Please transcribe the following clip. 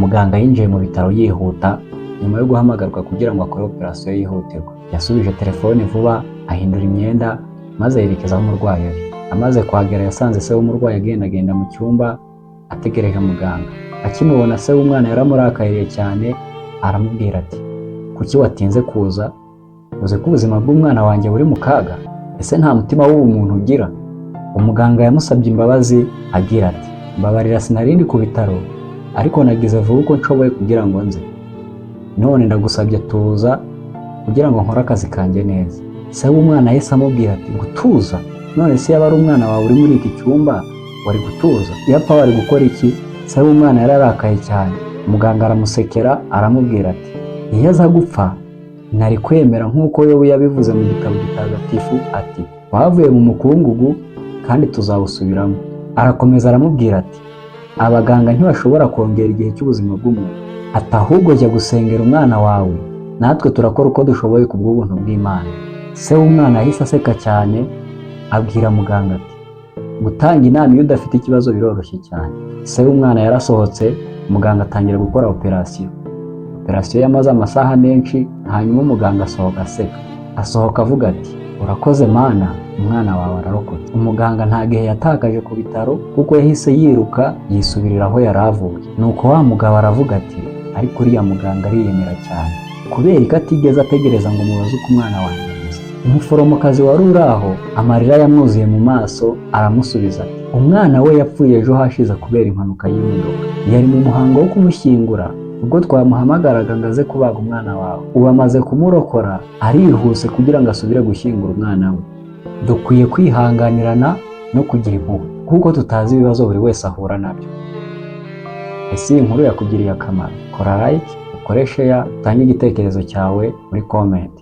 Muganga yinjiye mu bitaro yihuta nyuma yo guhamagarwa kugira ngo akore operasiyo yihutirwa. Yasubije telefone vuba, ahindura imyenda, maze yerekeza aho umurwayi ari. Amaze kuhagera, yasanze se w'umurwayi agendagenda mu cyumba ategereje muganga. Akimubona, se w'umwana yaramurakariye cyane, aramubwira ati: "Kuki watinze kuza? Uzi ko ubuzima bw'umwana wanjye buri mu kaga? Ese nta mutima w'ubumuntu ugira?" Umuganga yamusabye imbabazi agira ati: "Mbabarira, sinarindi ku bitaro, ariko nagize vuba uko nshoboye kugira ngo nze. None ndagusabye tuza kugira ngo nkore akazi kanjye neza." Se w'umwana yahise amubwira ati: "Gutuza? None se yaba ari umwana wawe uri muri iki cyumba, wari gutuza? Iyo apfa wari gukora iki?" Se w'umwana yararakaye cyane. Muganga aramusekera, aramubwira ati: "Iyo aza gupfa nari kwemera nk'uko Yobu yabivuze mu gitabo gitagatifu ati: 'Twavuye mu mukungugu kandi tuzawusubiramo.'" Arakomeza aramubwira ati: "Abaganga ntibashobora kongera igihe cy'ubuzima bw'umuntu," ati: "ahubwo jya gusengera umwana wawe, natwe turakora uko dushoboye ku bw'ubuntu bw'Imana." Se w'umwana yahise aseka cyane, abwira muganga ati: "Gutanga inama iyo udafite ikibazo biroroshye cyane." Se w'umwana yarasohotse, muganga atangira gukora operasiyo. Operasiyo yamaze amasaha menshi, hanyuma umuganga asohoka aseka. Asohoka avuga ati: "Urakoze Mana, umwana wawe ararokotse." Umuganga nta gihe yatakaje ku bitaro, kuko yahise yiruka yisubirira aho yari avuye. Nuko wa mugabo aravuga ati: "Ariko uriya muganga ariyemera cyane, kubera ko atigeze ategereza ngo mubaze uko umwana wanjye ameze." Umuforomokazi wari uri aho, amarira yamwuzuye mu maso, aramusubiza ati: "Umwana we yapfuye ejo hashize kubera impanuka y'imodoka. Yari mu muhango wo kumushyingura ubwo twamuhamagaraga ngo aze kubaga umwana wawe. Ubu amaze kumurokora, arihuse kugira ngo asubire gushyingura umwana we." Dukwiye kwihanganirana no kugira impuhwe, kuko tutazi ibibazo buri wese ahura nabyo. Ese iyi nkuru yakugiriye akamaro? Kora like, ukore share, utange igitekerezo cyawe muri comment.